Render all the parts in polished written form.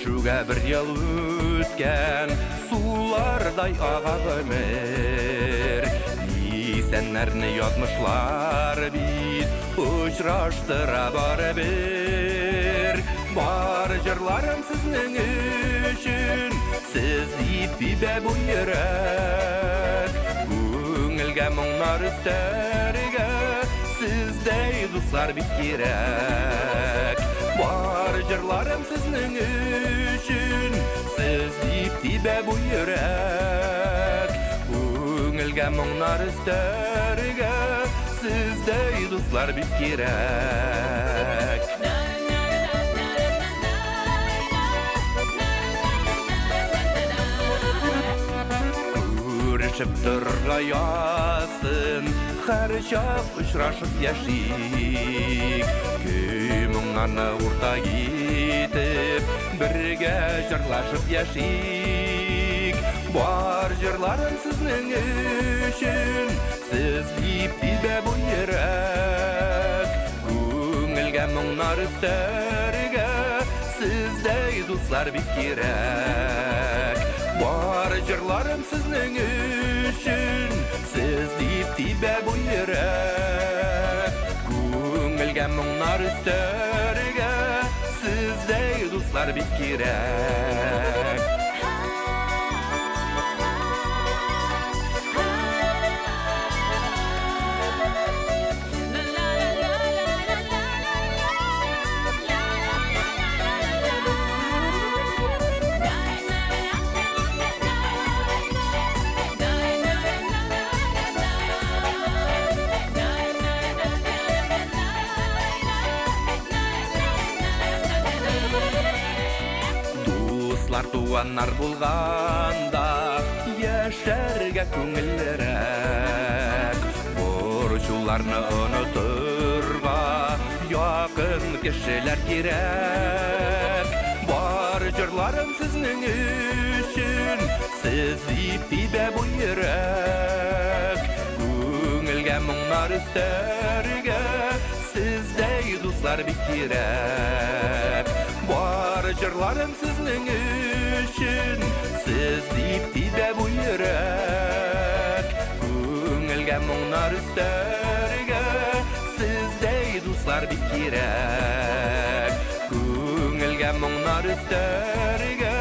Күрешүгә бер ел үткән, сулардай ага гомер. Исәннәрне язмышлар бит очраштыра барыбер. Бар җырларым сезнең өчен, сез дип тибә бу йөрәк. Күңелгә моңнар өстәргә, сездәй дуслар бик кирәк. Бар җырларым сезнең өчен, сез дип тибә бу йөрәк. Күңелгә моңнар өстәргә, сездәй дуслар бик кирәк. Күрешеп торырга язсын, һәрчак очрашып яшик. Көй моңнарны уртак итеп, бергә җырлашып яшик. Бар җырларым сезнең өчен, сез дип тибә бу йөрәк. Күңелгә моңнар өстәргә, сездәй дуслар бик кирәк. Бар җырларым сезнең өчен, сез дип тибә бу йөрәк. Күңелгә моңнар өстәргә, сездәй дуслар бик кирәк. Дуслар, туганнар булганда, яшәргә күңеллерәк. Борчуларны онытырга якын кешеләр кирәк. Бар җырларым сезнең өчен, сез дип тибә бу йөрәк. Күңелгә моңнар өстәргә, сездәй дуслар бик кирәк. Бар җырларым сезнең өчен, сез дип тибә бу йөрәк. Күңелгә моңнар өстәргә, сездәй дуслар бик кирәк. Күңелгә моңнар өстәргә,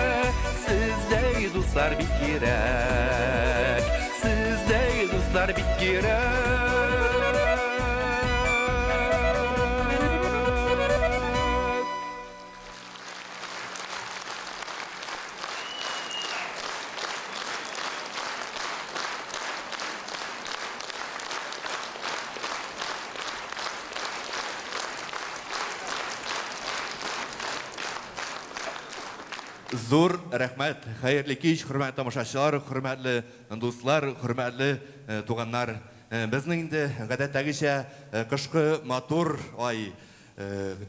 сездәй дуслар бик кирәк. Сездәй дуслар бик кирәк. Зур рәхмәт, хәерле кич, хөрмәтле тамашачылар, хөрмәтле дуслар, хөрмәтле туганнар. Безнең инде гадәттәгечә кышкы матур ай,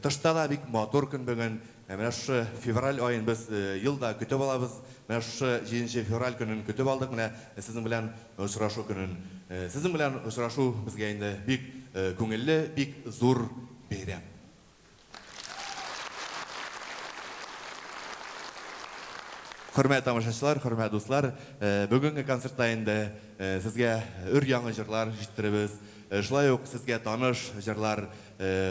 тышта да бик матур көн бүген. Менә шушы февраль аен без елда көтеп алабыз. Менә шушы 7 февраль көнен көтеп алдык. Менә сезнең белән очрашу көнен. Сезнең белән очрашу безгә инде бик күңелле, бик зур бәйрәм. Хөрмәтле тамашачылар, хөрмәтле дуслар, бүгенге концертта инде сезгә өр-яңы җырлар җиттеребез. Шулай ук сезгә таныш җырлар,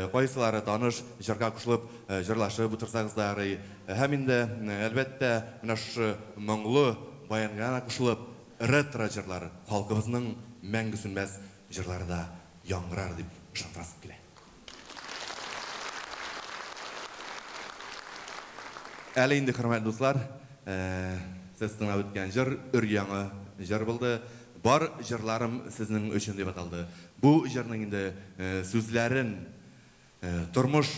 кайсылары таныш җырга кушылып җырлашып утырсагыз да ярый. Һәм инде, әлбәттә, менә шушы моңлы баянга кушылып ретро җырлар, халкыбызның мәңге сүнмәс җырлары да яңгырар дип ышандырасым килә. Әле инде, хөрмәтле дуслар, сез тыңлап үткән җыр өр-яңы җыр булды. Бар җырларым сезнең өчен дип аталды. Бу җырның инде сүзләрен тормыш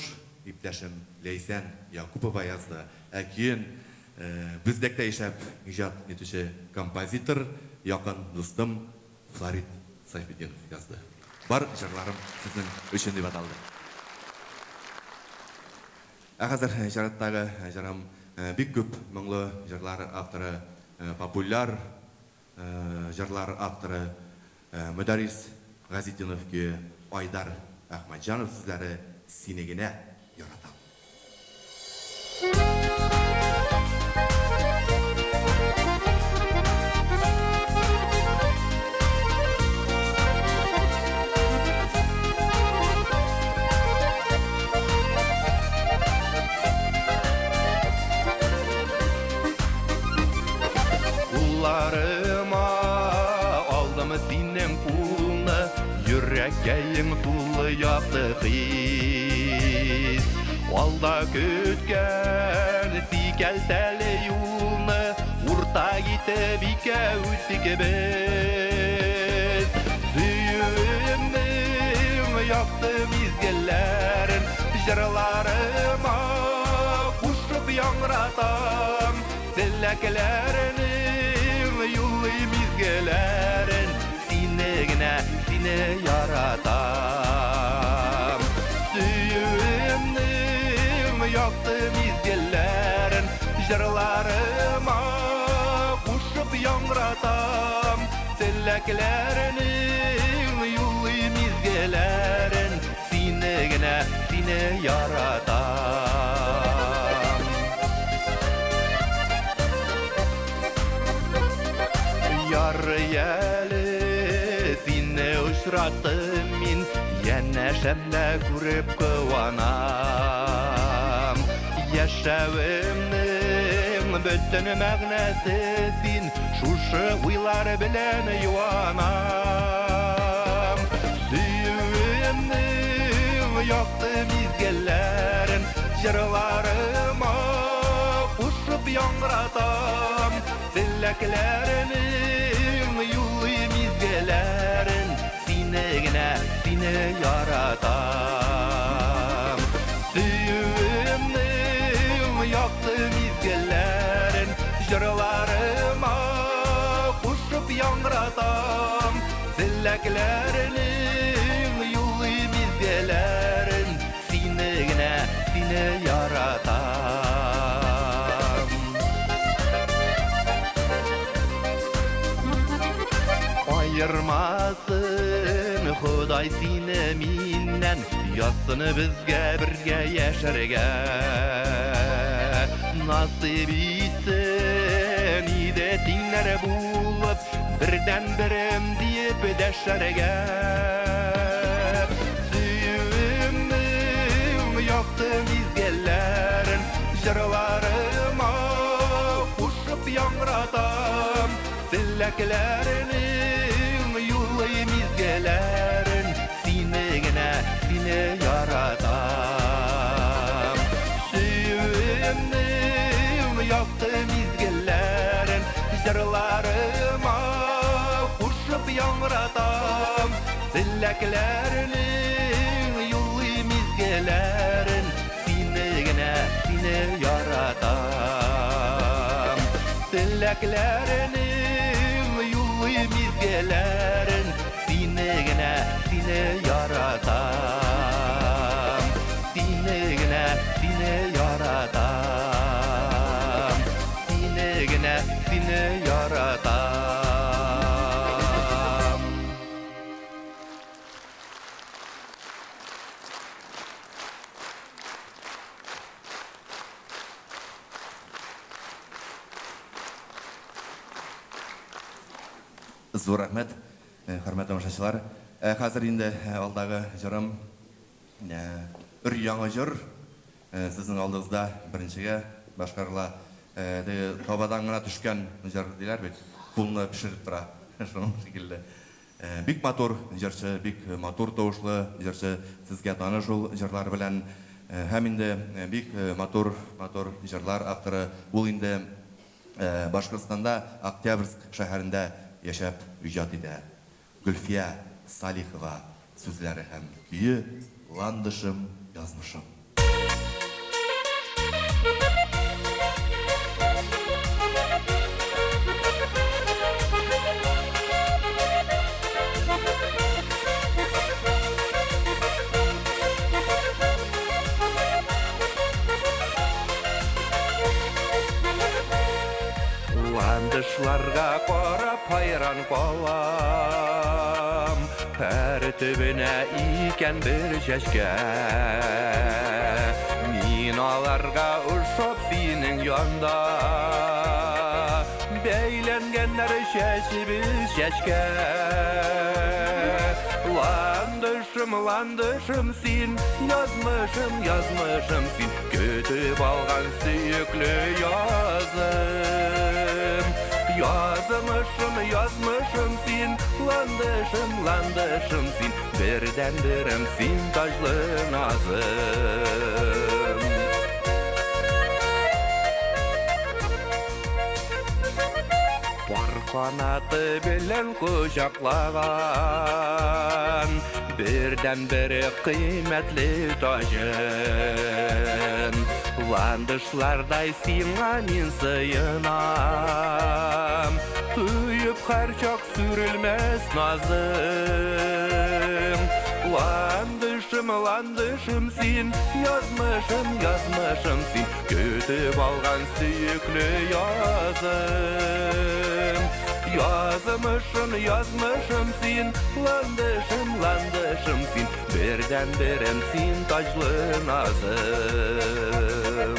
иптәшем Ләйсән Якупова язды. Ә көен Бүздәктә яшәп иҗат итүче композитор, якын дустым Флорид Сайфетдинов язды. Бар җырларым сезнең өчен дип аталды. Ә хәзер чираттагы җырым бик күп моңлы җырлар авторы, популяр җырлар авторы Мөдәррис Газетдинов көе Айдар Әхмәтҗанов сүзләре «Сине генә яратам». Thank you. минем кулны, йөрәккәем тулы якты хис. Алда көткән сикәлтәле юлны уртак итеп икәү үттек без. Сөюемнең якты мизгелләрен җырларыма кушып яңратам. Теләкләренең юллыйм изгеләрен, сине генә, сине яратам. Сөюемнең якты мизгелләрен җырларыма кушып яңратам. Теләкләренең юллыйм изгеләрен, сине генә, сине яратам. Ярый әле сине очраттым мин, янәшәмдә күреп куанам. Яшәвемнең бөтен мәгънәсе син, шушы уйлар белән юанам. Сөюемнең якты мизгелләрен җырларыма кушып яңратам. Теләкләренең юллыйм изгеләрен, сине генә, сине яратам. Сөюемнең якты мизгелләрен җырларыма кушып яңратам. Теләкләренең юллыйм изгеләрен, сине генә, сине яратам. Айырмасын Ходай сине миннән, язсын безгә бергә яшәргә. Насыйп итсен иде тиңнәр булып, бердән берем диеп дәшәргә. Сөюемнең якты мизгелләрен җырларыма кушып яңратам. Теләкләренең юллыйм изгеләрен, сине генә, сине яратам. Сөюемнең якты мизгелләрен җырларыма кушып яңратам. Теләкләренең юллыйм изгеләрен, сине генә, сине яратам. Теләкләренең юллыйм изгеләрен, сине генә, сине яратам. Сине генә, сине яратам. Сине генә, сине яратам. Зур рәхмәт, хөрмәтле тамашачылар. Хәзер инде алдагы җырым, өр яңа җыр. Сезнең алдыгызда беренчегә башкарыла. Теге табадан гына төшкән җыр диләр бит, кулны пешереп тора. Шуның шикелле. Бик матур җырчы, бик матур тавышлы җырчы, сезгә таныш ул җырлар белән. Һәм инде бик матур, матур җырлар авторы. Ул инде Башкортстанда Октябрьск шәһәрендә яшәп иҗат итә. Гөлфия Салихова сүзләре һәм көе Ландышым, язмышым. Ландышларга карап хайран калам, һәр төбенә икән бер чәчкә. Мин аларга ошап синең янда, бәйләнгәннәр чәчебез чәчкә. Ландышым, ландышым син, язмышым, язмышым син, көтеп алган сөекле язым. Язмышым, язмышым син, ландышым, ландышым син, бердән-берем син, таҗлы назым. Пар канаты белән кочаклаган бердән-бере кыйммәтле таҗын. Ландышлардай сиңа мин сыенам, тоеп һәрчак сүрелмәс назың. Ландышым, ландышым син, язмышым, язмышым син, көтеп алган сөекле язым. Язмышым, язмышым син, ландышым, ландышым син, бердән-берем син, таҗлы назым.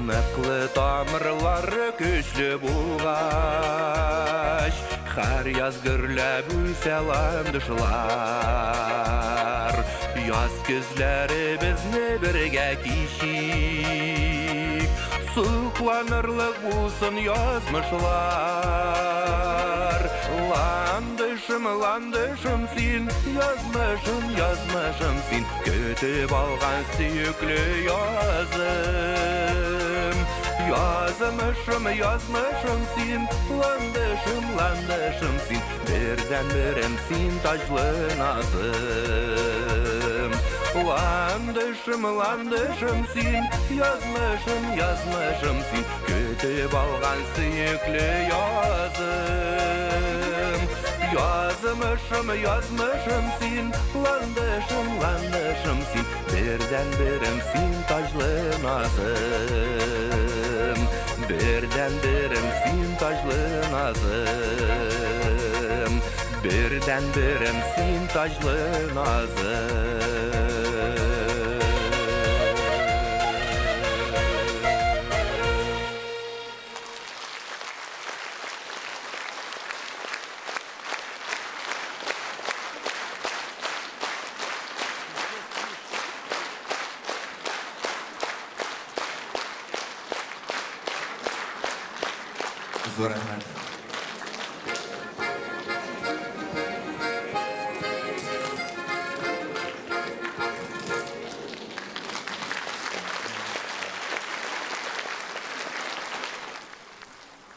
Ныклы тамырлары көчле булгач, һәр яз гөрләп үсә ландышлар. Яз көзләре безне бергә кичик, сокланырлык булсын язмышлар. Ландышым, ландышым син, язмышым, язмышым син, көтеп алган сөекле язым. Язмышым, язмышым син, ландышым, ландышым син, бердән-берем син, таҗлы назым. Ландышым, ландышым син, язмышым, язмышым син, көтеп алган сөекле язым. Язмышым, язмышым син, ландышым, ландышым син, бердән-берем син, таҗлы назым. Бердән-берем син, таҗлы назым. Бердән-берем син, таҗлы назым. Зур рәхмәт.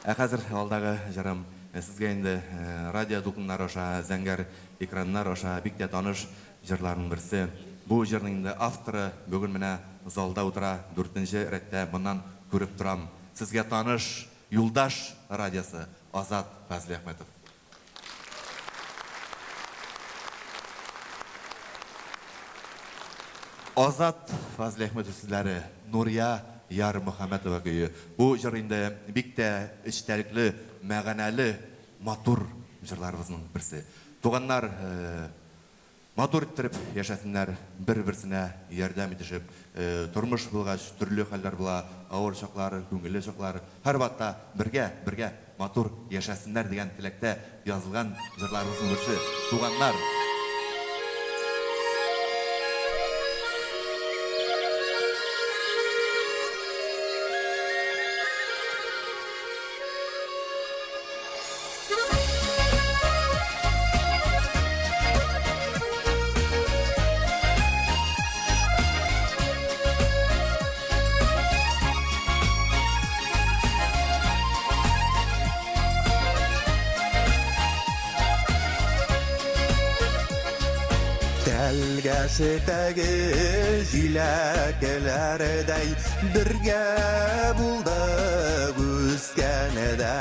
Ә хәзер алдагы җырым сезгә инде радио дулкыннары аша, зәңгәр экраннар аша бик тә таныш җырларның берсе. Бу җырның инде авторы бүген менә залда утыра, 4нче рәттә моннан күреп торам. Сезгә таныш Юлдаш радиосы Азат Фазлиәхмәтов. Азат Фазлиәхмәтов сүзләре, Нурия Ярмөхәммәтова көе. Бу җыр инде бик тә эчтәлекле, мәгънәле, матур җырларыбызның берсе. Туганнар матур иттереп яшәсеннәр, бер-берсенә ярдәм итешеп. Тормыш булгач, төрле хәлләр була, авыр чаклар, күңелле чаклар. Һәрвакытта бергә, бергә матур яшәсеннәр дигән теләктә язылган җырларыбызның берсе. Туганнар. Тәлгәшетәге җиләкләрдәй бергә булдык үскәндә.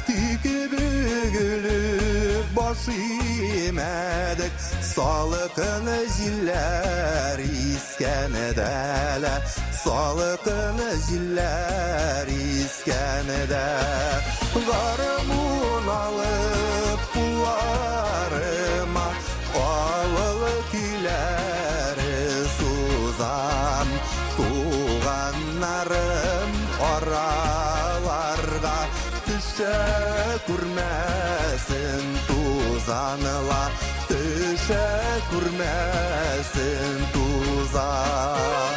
Тик бөгелеп баш имәдек, салкын җилләр искәндә лә, салкын җилләр искәндә. Гармун алып кулларыма авыл көйләре сузам. күрмәсен тузанла, төшә күрмәсен тузан.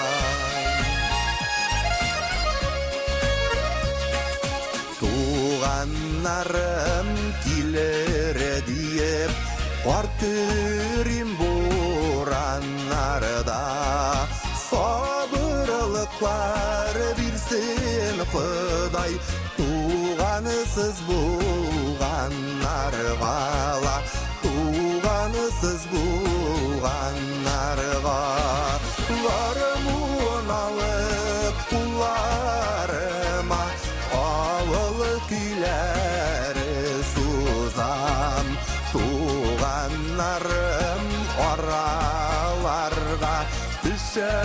Туганнарым килер диеп, кар көрим бураннарда. Сабырлыклар бирсен Ходай, тугансыз булганнарга ла, тугансыз булганнарга. Гармун алып кулларыма, авыл көйләре сузам. Туганнарым араларга төшә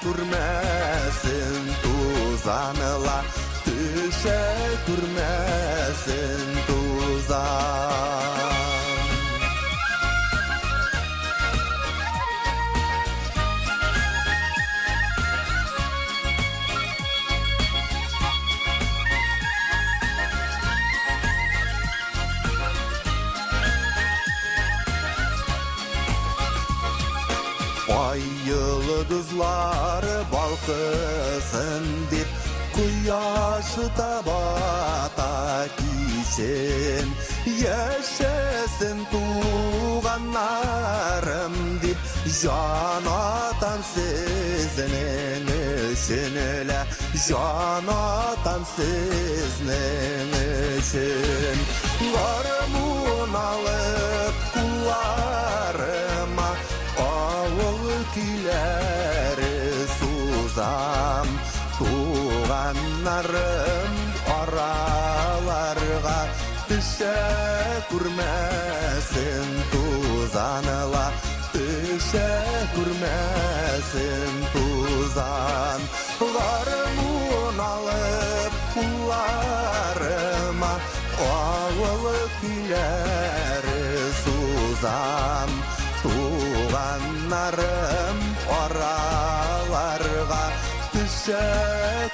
күрмәсен тузанла, төшә күрмәсен тузан. Ай йолдызлар балкысын дип, кояш та бата кичен. Яшәсен туганнарым дип, җан атам сезнең өчен лә, җан атам сезнең өчен. Гармун алып кулларыма, авыл көйләре сузам. Туганнарым араларга төшә күрмәсен тузанла, төшә күрмәсен тузан. Гармун алып кулларыма, авыл көйләре сузам. Туганнарым араларга төшә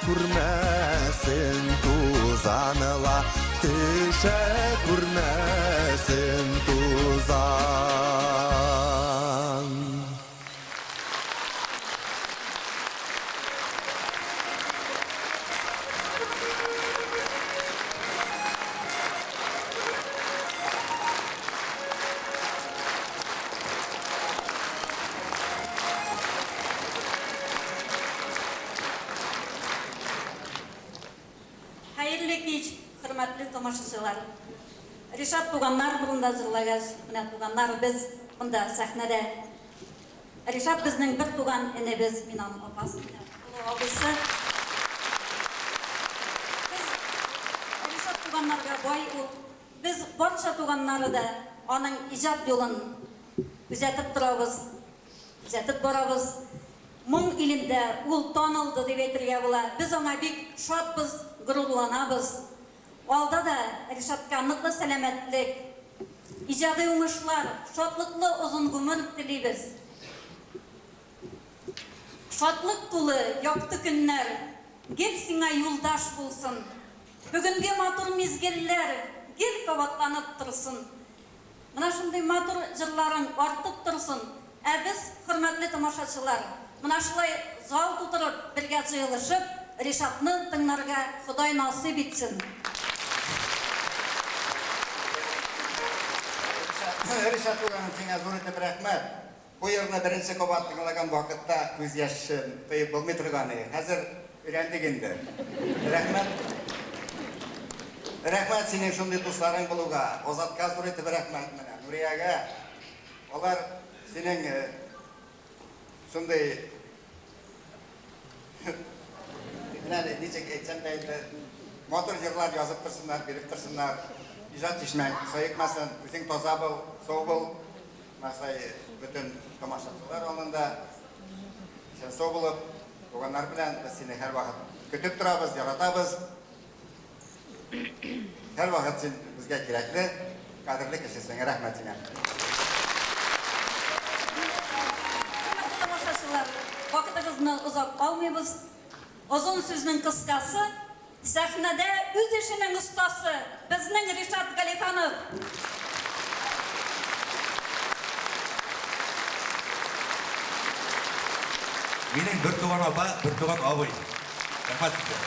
күрмәсен тузанла, төшә күрмәсен тузан. Хәерле кич, хөрмәтле тамашачылар. Ришат туганнар турында җырлагач, менә туганнар без монда сәхнәдә. Ришат безнең бер туган энебез, мин аның апасы, менә олы абыйсы. Без Ришат туганнарга бай ул. Без барча туганнары да аның иҗат юлын күзәтеп торабыз, күзәтеп барабыз. Моң илендә ул танылды дип әйтергә була. Без аңа бик шатбыз, горурланабыз. Алда да Ришатка ныклы сәламәтлек, иҗади уңышлар, шатлыклы озын гомер телибез. Шатлык тулы якты көннәр гел сиңа юлдаш булсын. Бүгенге матур мизгелләр гел кабатланып торсын. Менә шундый матур җырларың артып торсын. Ә без, хөрмәтле тамашачылар, менә шулай зал тутырып, бергә җыелышып, Ришатны тыңларга Ходай насыйп итсен. Ришат туганым, сиңа зур итеп рәхмәт. Бу йырны беренче кабат тыңлаган вакытта күз яшен тыеп булмый торган иде. Хәзер өйрәндек инде. Рәхмәт. Рәхмәт синең шундый дусларың булуга. Азатка зур итеп рәхмәт менә. Нуриягә. Алар синең шундый менә ничек әйтсәм дә инде матур җырлар язып торсыннар, биреп торсыннар. Иҗат чишмәң саекмасын, үзең таза бул, сау бул. Масай бөтен тамашачылар алдында исән сау булып, туганнар белән без сине һәрвакыт көтеп торабыз, яратабыз. Һәрвакыт син безгә кирәкле, кадерле кешесең. Рәхмәт сиңа. Хөрмәтле тамашачылар, вакытыгызны озак алмыйбыз. Озын сүзнең кыскасы, Сәхнәдә үз эшенең остасы, безнең Ришат Галиханов. Минең бертуган апа, бертуган абый. Рәхмәт сезгә.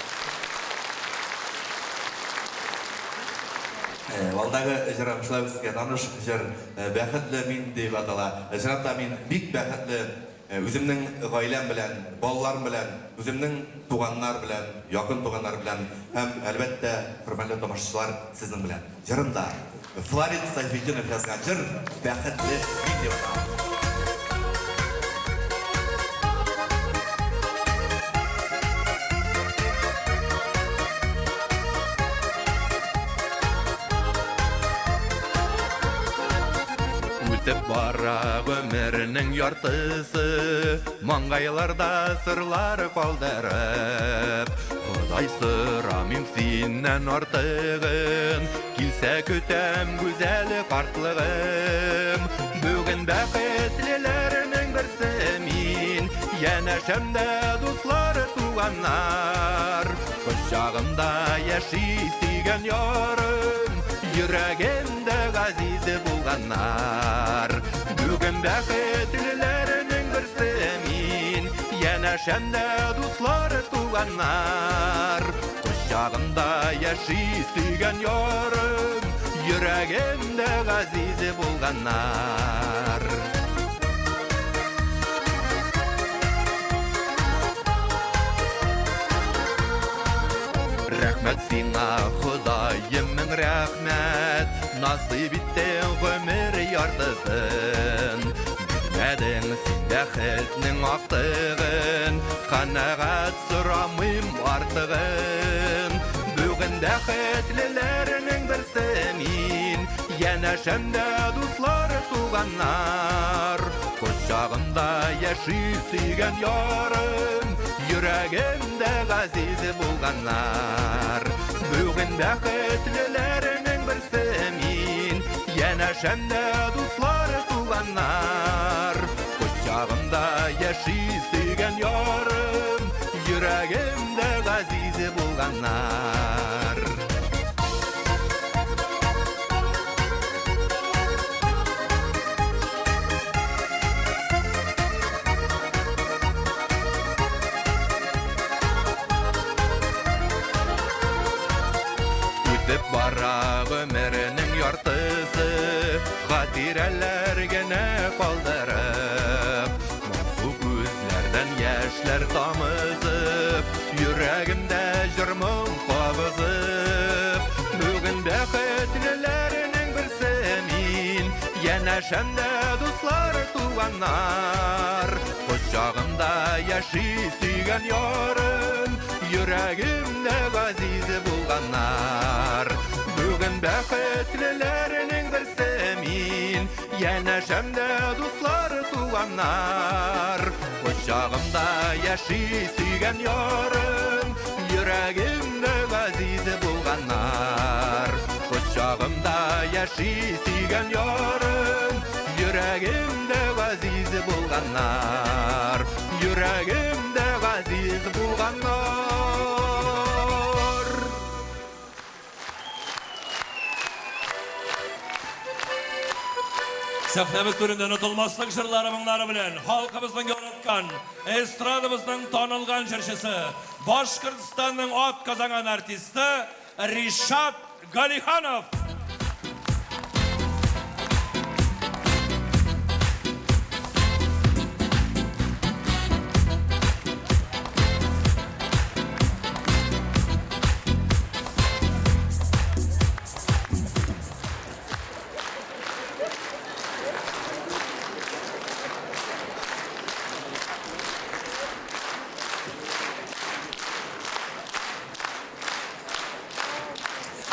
Алдагы җырым шулай ук сезгә таныш җыр, Бәхетле мин дип атала. Чынлап та мин бик бәхетле, үземнең гаиләм белән, балаларым белән, үземнең туганнар белән, якын туганнар белән һәм, әлбәттә, хөрмәтле тамашачылар, сезнең белән. Җырым да Фларид Сайфетдинов язган җыр Бәхетле мин дип атала. Үтеп бара гомернең яртысы, Маңгайларда сырлар калдырып. Ходай сорамыйм синнән артыгын, Килсә көтәм гүзәл картлыгым. Бүген бәхетлеләрнең берсе мин, Янәшәмдә дуслар, туганнар. Кочагымда яши сөйгән ярым, Йөрәгемдә газиз булганнар. Бүген бәхетлеләрнең берсе мин, Янәшәмдә дуслар, туганнар. Кочагымда яши сөйгән ярым, Йөрәгемдә газиз булганнар. Рәхмәт сиңа, Ходаем, мең рәхмәт, Насыйп иттең гомер яртысын. Бирмәдең син бәхетнең актыгын, Канәгать сорамыйм артыгын. Бүген бәхетлеләрнең берсе мин, Янәшәмдә дуслар, туганнар. Кочагымда яши сөйгән ярым, Йөрәгемдә газиз булганнар. Бүген бәхетлеләрнең берсе мин, Янәшәмдә дуслар, туганнар. Кочагымда яши сөйгән ярым, Йөрәгемдә газиз булганнар. Үтеп бара гомернең яртысы, Хатирәләр генә калдырып. Моңсу күзләрдән яшьләр тамызып, Йөрәгемдә җыр-моң кабызып. Бүген бәхетлеләрнең берсе мин, Янәшәмдә дуслар, туганнар. Кочагымда яши сөйгән ярым, Йөрәгемдә газиз булганнар. Бүген бәхетлеләрнең берсе мин, Янәшәмдә дуслар, туганнар. Кочагымда яши сөйгән ярым, Йөрәгемдә газиз булганнар. Кочагымда яши сөйгән ярым, Йөрәгемдә газиз булганнар. Йөрәгемдә газиз булганнар. Сәхнәбез түрендә онытылмаслык җырлары моңнары белән халкыбызның яраткан, эстрадабызның танылган җырчысы, Башкортстанның атказанган артисты Ришат Галиханов.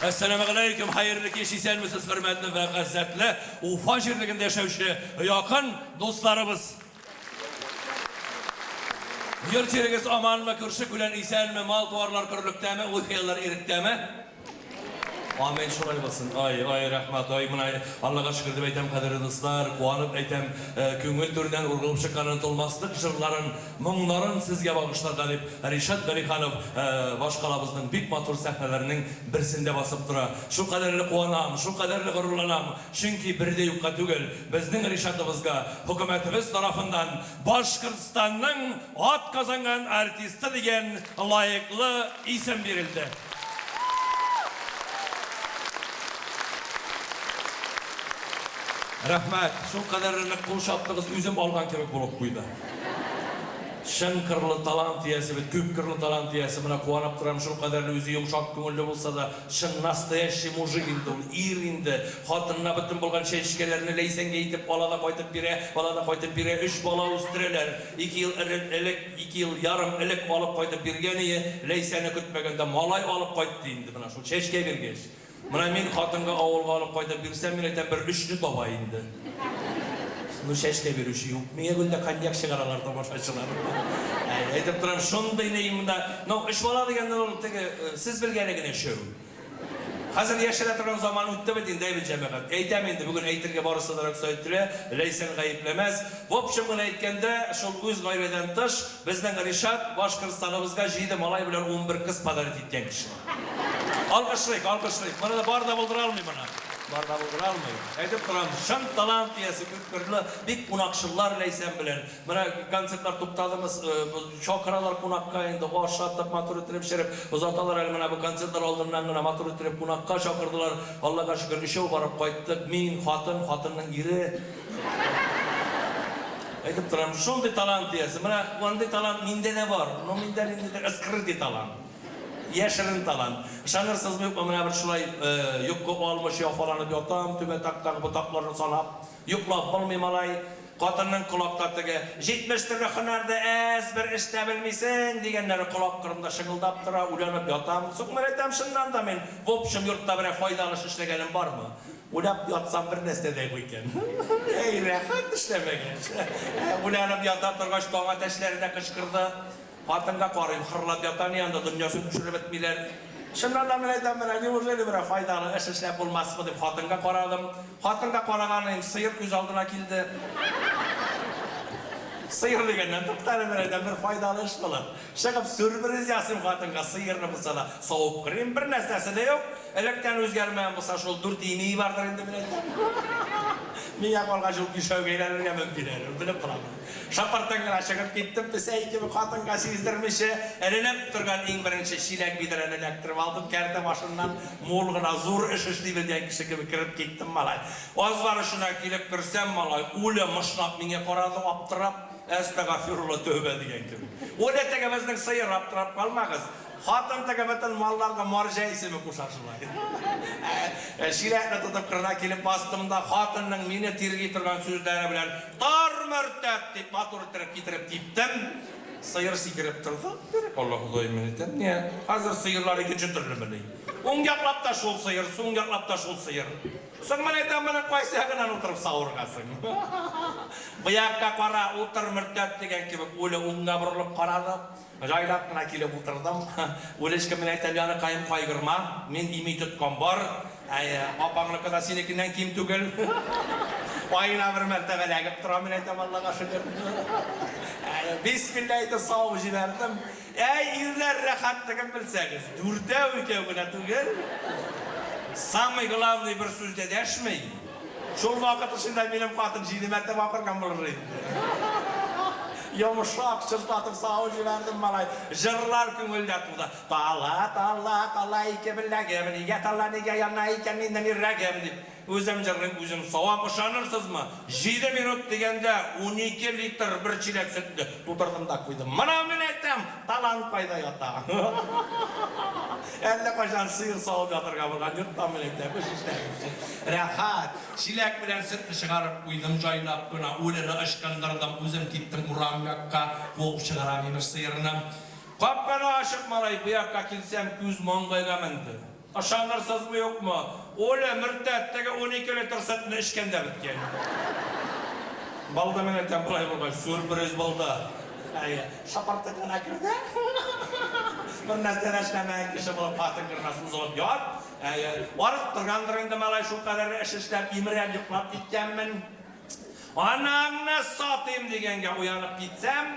Әссәламегаләйкем, хәерле кич, исәнмесез, хөрмәтле вә гыйззәтле Уфа җирлегендә яшәүче якын дусларыбыз. Йорт җирегез аманмы, күрше-күлән исәнме, мал-туарлар көрлектәме, уй-хыяллар иректәме? Амин, шулай булсын. Ай, ай, рәхмәт. Ай, менә Аллага шөкер дип әйтәм, кадерле дуслар, куанып әйтәм, күңел түреннән ургылып чыккан онытылмаслык җырларын, моңнарын сезгә багышларга дип Ришат Галиханов башкалабызның бик матур сәхнәләренең берсендә басып тора. Шулкадәрле куанам, шулкадәрле горурланам, чөнки бер дә юкка түгел, безнең Ришатыбызга хөкүмәтебез тарафыннан Башкортстанның атказанган артисты дигән лаеклы исем бирелде. Рәхмәт, шулкадәрле нык кул чаптыгыз, үзем алган кебек булып куйды. Чын кырлы талант иясе бит, күп кырлы талант иясе. Менә куанып торам, шулкадәрле үзе йомшак күңелле булса да, чын настоящий мужик инде ул, ир инде. Хатынына бөтен булган чәчкәләрне Ләйсәнгә итеп ала да кайтып бирә, ала да кайтып бирә. Өч бала үстерәләр. 2 ел элек, 2 ел ярым элек алып кайтып биргән ие, Ләйсәне көтмәгәндә малай алып кайтты инде менә шул чәчкә биргәч. Менә мин хатынга авылга алып кайтып бирсәм, мин әйтәм, бер өчне таба инде. Ну, чәчкә бирүче юк. Миңа гүлдә коньяк чыгаралар тамашачылар. Әйтеп торам, шундый ни монда. Ну, өч бала дигәндә ул теге сез белгәне генә шәү. Хәзер яшерә торган заман үтте бит инде, әйбәт җәмәгать. Әйтәм инде, бүген әйтергә барысы да рөхсәт ителә, Ләйсән гаепләмәс. В общем гына әйткәндә, шул үз гаиләдән тыш, безнең Ришат Башкортстаныбызга 7 малай белән 11 кыз подарить иткән кеше. Алкышлыйк, алкышлыйк. Моны да бар да булдыра алмый моны. Бар да булдыра алмый. Әйтеп торам, чын талант иясе, күпкырлы, бик кунакчыллар Ләйсән белән. Менә концертлар туктадымы, чакыралар кунакка инде, ашатып, матур иттереп эчереп озаталар әле менә бу концертлар алдыннан гына матур иттереп кунакка чакырдылар. Аллага шөкер, өчәү барып кайттык. Мин, хатын, хатынның ире. Әйтеп торам, шундый талант иясе. Менә мондый талант миндә дә бар. Но миндә ниндидер скрытый талант. Яшерен талант. Ышанырсызмы, юкмы, менә бер шулай йокы алмыйча яфаланып ятам, түбә тактагы ботакларны санап. Йоклап булмый, малай. Хатынның колакта теге 70 төрле һөнәрдә әз бер эш тә белмисең дигәннәре колак кырында шыңылдап тора, уйланып ятам. Соң мин әйтәм, чыннан да мин в общем йортта берәр файдалы эш эшләгәнем бармы? Уйлап ятсам бер нәрсә дә юк икән. Әй, рәхәт эшләмәгәч. Уйланып ята торгач, таң әтәчләре дә кычкырды. Хатынга карыйм, хырлап ята, ни анда дөньясын төшереп бетмиләр. Чыннан да мин әйтәм, менә неужели берәр файдалы эш эшләп булмасмы дип хатынга карадым. Хатынга караганым, сыер күз алдына килде. Сыер дигәннән, туктале, мин әйтәм, бер файдалы эш булыр. Чыгып сюрприз ясыйм хатынга, сыерны булса да савып керим, бер нәрсәсе дә юк. Электән үзгәрмәгән булса, шул дүрт имие бардыр инде, мин әйтәм. Миңа калгач, ул бишәүгә әйләнергә мөмкин әле, белеп торам. Шапыртын гына чыгып киттем, песәй кебек хатынга сиздермичә, эленеп торган иң беренче чиләк бидрәне эләктереп алдым, кәртә башыннан мул гына зур эш эшли белгән кеше кебек кереп киттем, малай. Азбар очына килеп керсәм, малай, Оля мышнап миңа карады, аптырап, әстәгафирулла, тәүбә дигән кебек. Оля теге безнең сыер, аптырап калмагыз. Хатын теге бөтен малларга марҗа исеме куша шулай. Чиләкне тотып кырына килеп бастым да, хатынның мине тирги торган сүзләре белән тар мөртәт дип матур иттереп китереп типтем. Сыер сикереп торды. Алла Ходаем, мин әйтәм, не, хәзер сыерлар икенче төрле мени. Уң яклап та шул сыер, суң яклап та шул сыер. Соң мин әйтәм, моны кайсы ягыннан утырып савыргасың? Бу якка кара, утыр мөртәт дигән кебек, Оля уңга борылып карады. Җайлап кына килеп утырдым. Олечка, мин әйтәм, яныкаем, кайгырма, мин ими тоткан бар. Әйе, апаңныкы да синекеннән ким түгел. Аена бер мәртәбә эләгеп тора, мин әйтәм, Аллага шөкер. Әйе, бисмилла әйтеп савып җибәрдем. Әй, ирләр рәхәтлеген белсәгез, дүртәү икәү генә түгел. Самый главный бер сүз дә дәшми. Шул вакыт эчендә минем хатын 7 мәртәбә акырган булыр инде. Йомшак чыртлатып савып җибәрдем, малай. Җырлар күңелдә туды. Тала, тала, тала ике беләгем, нигә тала, нигә яна икән минем йөрәгем дип. Үзем җырлыйм, үзем савам. Ышанырсызмы? 7 минут дигәндә 12 литр бер чиләк сөтне тутырдым да куйдым. Менә мин әйтәм, талант кайда ята. Әллә кайчан сыер савып ятырга булган йортта мин әйтәм, эш эшләгез. Рәхәт. Чиләк белән сөтне чыгарып куйдым, җайлап кына Оляны ычкындырдым, үзем киттем урам якка, куып чыгарам имеш сыерны. Капканы ачып, малай, бу якка килсәм, күз маңгайга менде. Ышанырсызмы, юкмы? Оля мөртәт теге 12 литр сөтне эчкән дә беткән. Булды, мин әйтәм, болай булгач, сюрприз булды. Әйе, шапырты гына керде. Бер нәрсә дә эшләмәгән кеше булып хатын гына сузылып ят. Әйе, барып торгандыр инде малай шул кадәр эш эшләп, имерәп йоклап киткәнмен. Анаңны сатыйм дигәнгә уянып китсәм,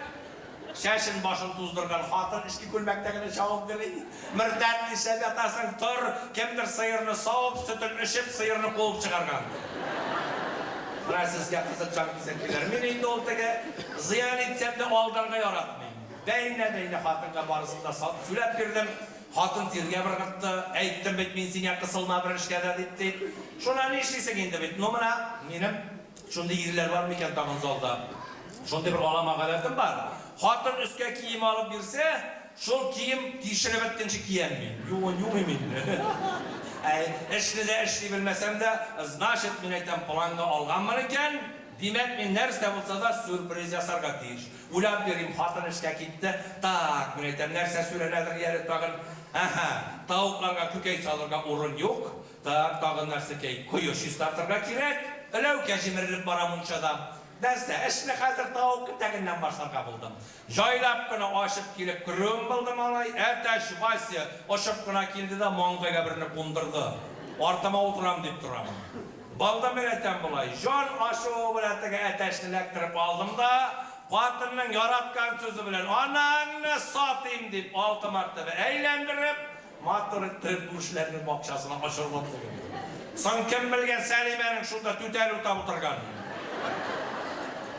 чәчен башын туздырган хатын эчке күлмәктә генә чабып йөри. Мөртәт, нишләп ятасың, тор, кемдер сыерны савып, сөтен эчеп, сыерны куып чыгарган. Менә сезгә кызык җан кисәткеләр. Мин инде ул теге зыян итсәм дә алдарга яратмыйм. Бәйнә-бәйнә хатынга барысын да сөйләп бирдем. Хатын тиргә ыргытты. Әйттем бит мин сиңа кысылма бер эшкә дә дип дип. Шуна нишлисең инде бит? Ну менә минем шундый ирләр бар микән тагын залда? Шундый бер алама гадәтем бар. Хатын өскә кием алып бирсә, шул кием тишелеп беткәнче киям мин. Юын юмыйм инде. Әй, эшне дә эшли белмәсәм дә, значит, мин әйтәм, планга алганмын икән, димәк, мин нәрсә булса да сюрприз ясарга тиеш. Уйлап йөрим, хатын эшкә китте. Так, мин әйтәм, нәрсә сүрәнәдер әле тагын. Әһә, тавыкларга күкәй салырга урын юк. Так, тагын нәрсәкәй, кое чистартырга кирәк. Эләүкә җимерелеп бара мунчада. Нәрсә, эшне хәзер тавык кетәгеннән башларга булдым. Җайлап кына ачып килеп керүем булды малай. Әтәч Вася очып кына килде дә маңгайга берне кундырды. Артыма утырам дип торам. Балда мин әйтәм болай. Җан ачуы белән теге әтәчне эләктереп алдым да, хатынның яраткан сүзе белән анаңны сатыйм дип алты мәртәбә әйләндереп, матур иттереп күршеләрнең бакчасына очырып куйдым. Соң кем белгән Сәлимәнең шунда түтәл утап утырган.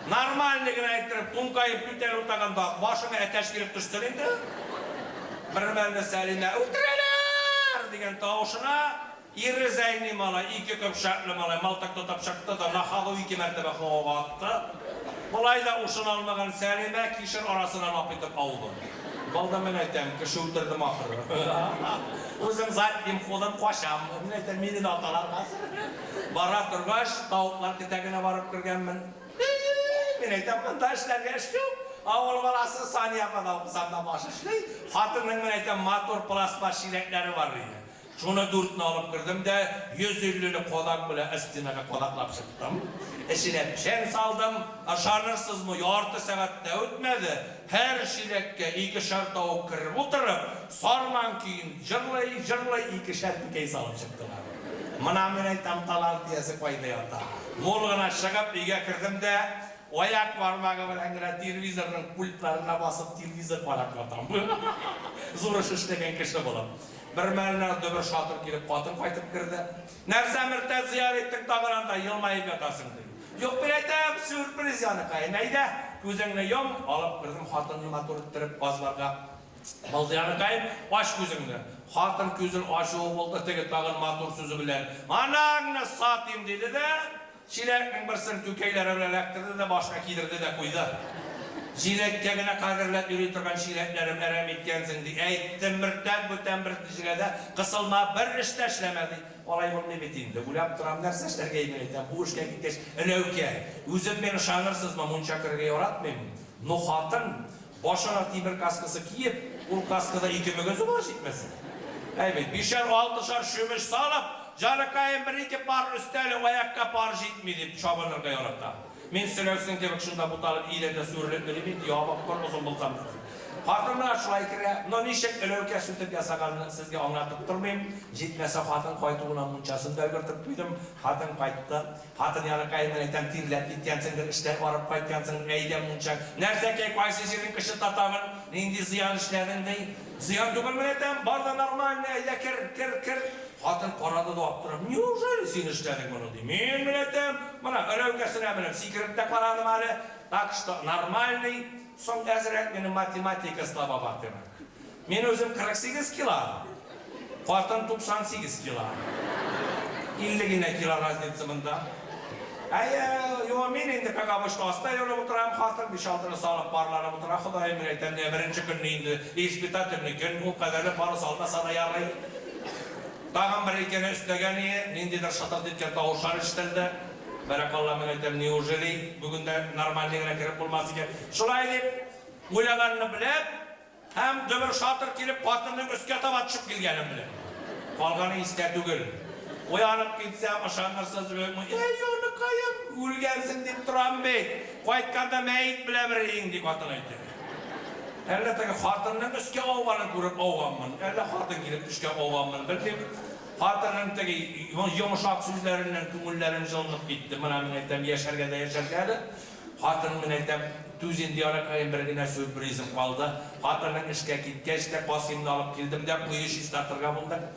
Нормальный гына әйттереп, туңкаеп түтәл утаганда башыңа әтәч килеп төшсен инде. Бер мәлне Сәлимә үтерәләр дигән тавышына ире Зәйни малай, ике көпшәкле малай мылтык тотып чыкты да на ходу ике мәртәбә һавага атты. Болай да ушын алмаган Сәлимә кишер арасынан ап итеп ауды. Балда мин әйтәм, кеше үтердем ахыры. Үзем задним ходом качам. Мин әйтәм, мине дә аталар хәзер. Бара торгач, тавыклар кетәгенә барып кергәнмен. Мин әйтәм, монда эшләргә эш юк. Авыл баласы Сания апа да укысам да баш эшли. Хатынның мин әйтәм, матур пластмасс чиләкләре бар иде. Шуны дүртне алып кердем дә, 150-ле кадак белән стенага кадаклап чыктым. Эченә печән салдым. Ышанырсызмы, ярты сәгать тә үтмәде. Һәр чиләккә икешәр тавык кереп утырып, сарман көен җырлый, җырлый икешәр күкәй салып чыктылар. Мына мин әйтәм, талант иясе кайда ята. Мул гына чыгып өйгә кердем дә, аяк бармагы белән генә телевизорның пультларына басып телевизор карап ятам. Зур эш эшләгән кеше булып. Бер мәлне дөбер шатыр килеп хатын кайтып керде. Нәрсә мөртәт зыян иттең тагын анда елмаеп ятасың ди. Юк, мин әйтәм, сюрприз яныкаем. Әйдә, күзеңне йом, алып кердем хатынны матур иттереп азбарга. Булды яныкаем, ач күзеңне. Хатын күзен ачуы булды теге тагын матур сүзе белән. Анаңны сатыйм диде дә, чиләкнең берсен күкәйләре белән эләктерде дә башка кидерде дә куйды. Җиләккә генә кадерләп йөри торган чиләкләрем әрәм иткәнсең ди. Әйттем, мөртәт бүтән бер җирдә кысылма бер эш тә эшләмә ди. Алай булмый бит инде. Уйлап торам, нәрсә эшләргә мин әйтәм. Бу эшкә киткәч, эләүкә. Үзем мин ышанырсызмы, мунча керергә яратмыйм. Но хатын башына тимер каскасы киеп, ул каскада ике мөгезе бар җитмәсә. Әй бит, бишәр, алтышар чүмеч салып, җаныкаем бер ике пар өстәле, аякка пар җитми дип чабынырга ярата. Мин сөйләүсең кебек шунда буталып идәндә сүрелеп йөрим инде, ябык бер озын булсам. Хатыннар шулай керә, но ничек эләүкә сүтеп ясаганны сезгә аңлатып тормыйм. Җитмәсә хатын кайтуына мунчасын да өлгертеп куйдым. Хатын кайтты. Хатын яныкаем мин әйтәм, тирләп киткәнсеңдер, эштән арып кайткансың, әйдә мунча. Нәрсәкәй, кайсы җирең кычыта тагын, нинди зыян эшләдең ди. Зыян түгел мин әйтәм, бар да нормально, әйдә кер, кер, кер. Хатын карады да аптырап, неужели син эшләдең моны ди. Мин мин әйтәм, менә эләүкәсенә менеп сикереп тә карадым әле. Так что нормальный. Соң әзрәк минем математика слабоватыйрак. Мин үзем 48 кило, хатын 98 кило. 50 генә кило разница монда. Әй, юк, мин инде как обычно аста йөреп утырам, хатын 5-6-ны салып парланып утыра. Ходаем, мин әйтәм, не беренче көнне инде испытательный көн, ул кадәрле пар салмаса да ярый. Тагын бер икене өстәгән ие, ниндидер шытырт иткән тавышлар ишетелде. Бәрәкалла, мин әйтәм, неужели бүген дә нормальный гына кереп булмас икән. Шулай дип уйлаганны белеп, һәм дөбер шатыр килеп хатынның өскә таба төшеп килгәнен белеп. Калганы истә түгел. Уянып китсәм, ышанырсыз юкмы? Эй, яныкаем, үлгәнсең дип торам бит. Кайтканда мәет белән бер иң, ди хатын әйтә. Әллә теге хатынның өскә ауганын күреп ауганмын, әллә хатын килеп төшкән ауганмын, белмим. Хатынның теге йомшак сүзләреннән күңелләрем җылынып китте. Менә мин әйтәм, яшәргә дә яшәргә әле. Хатын мин әйтәм, түз инде яракаем, бер генә сюрпризым калды. Хатының эшкә киткәч тә Касыймны алып килдем дә кое чистартырга булдык.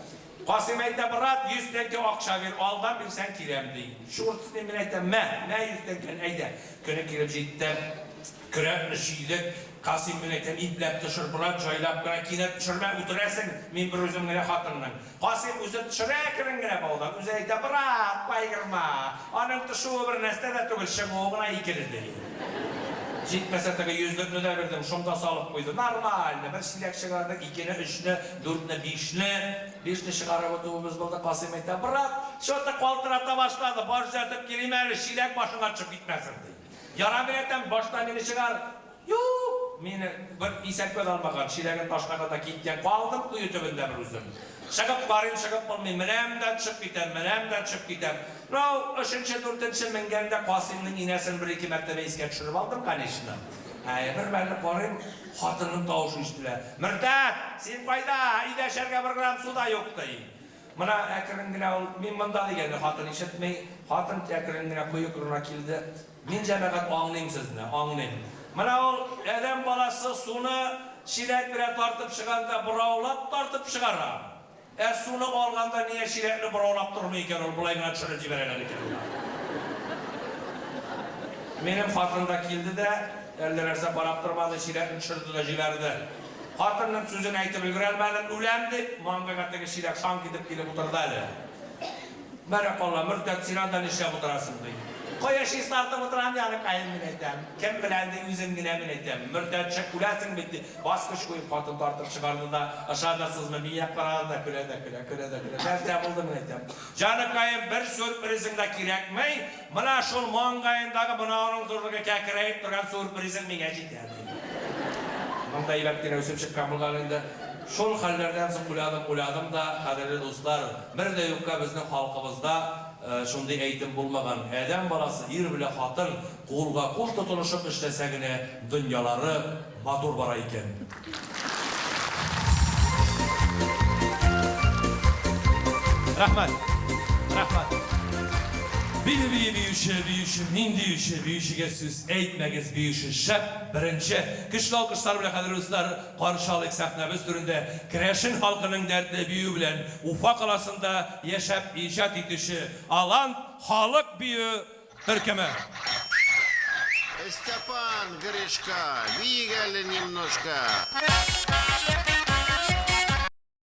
Касыйм әйтә, брат, 100 тәңкә акча бир, алдан бирсәң киләм, ди. Чурт с ним, мин әйтәм, мә, мә 100 тәңкәне, әйдә. Көне килеп җитте, көрәкне чөйдек. Касыйм, мин әйтәм, ипләп төшер, брат, җайлап кына, кинәт төшермә, үтерәсең, мин бер үзем генә хатынның. Касыйм үзе төшерә әкрен генә баудан, үзе әйтә, брат, кайгырма, аның төшүе бер нәрсә дә түгел, чыгуы гына икеле, ди. Җитмәсә теге йөзлекне дә бирдем, шунда салып куйды. Нормально, бер чиләк чыгардык, икене, өчне, дүртне, бишне. Бишне чыгарып үтүебез булды, Касыйм әйтә, брат, что-то калтырата башлады, баш төзәтеп килим әле, чиләк башыңа төшеп китмәсен, ди. Ярар, мин әйтәм, башта мине чыгар. Юк, мине бер исәпкә дә алмаган, чиләген ташлаган да киткән. Калдым кое төбендә бер үзем. Чыгып карыйм, чыгып булмый, менәм дә төшеп китәм, менәм дә төшеп китәм. Ну, өченче, дүртенче менгәндә Касыймның инәсен бер-ике мәртәбә искә төшереп алдым, конечно. Әй, бер мәлне карыйм, хатынның тавышы ишетелә. Мөртәт, син кайда? Өйдә эчәргә бер грамм су да юк, ди. Менә әкрен генә ул, мин монда дигәнне хатын ишетми. Хатын әкрен генә кое кырына килде. Мин, җәмәгать, аңлыйм сезне, аңлыйм. Менә ул адәм баласы суны чиләк белән тартып чыганда бораулап тартып чыгара. Ә суны алганда нигә чиләкне бораулап тормый икән ул, болай гына төшереп җибәрәләр икән алар. Минем хатын да килде дә, әллә нәрсә карап тормады, чиләкне төшерде дә җибәрде. Хатынның сүзен әйтеп өлгерә алмадым, үләм дип, маңгайга теге чиләк шаңк итеп килеп утырды әле. Бәрәкалла, Мөртәт, син анда нишләп утырасың, ди. Кое чистартып утырам, яныкаем, мин әйтәм. Кем белән, ди, үзем генә, мин әйтәм. Мөртәт, чык, үләсең бит, ди. Баскыч куеп, хатын тартып чыгарды да, ышанырсызмы, миңа карады да, көлә дә көлә, көлә дә көлә. Нәрсә булды, мин әйтәм. Җаныкаем, бер сюрпризың да кирәкми, менә шул маңгаендагы мынауның зурлыгы кәкрәеп торган сюрпризың миңа җитә, ди. Монда әйбәт кенә үсеп чыккан булган инде. Шул хәлләрдән соң уйладым, уйладым да, кадерле дуслар, бер дә юкка безнең халкыбызда шундый әйтем булмаган, адәм баласы ир белә хатын кулга-кул тотынышып эшләсә генә дөньялары матур бара икән. Рәхмәт! Рәхмәт! Бии-бии биюче, биюче, мин диюче, биючегә сүз әйтмәгез, биюче шәп, беренче! Көчле алкышлар белән, кадерле дуслар, каршы алыйк сәхнәбез түрендә керәшен халкының дәртле биюе белән Уфа каласында яшәп иҗат итүче Алан халык бию төркеме. Степан, Гришка, биик әле немножко.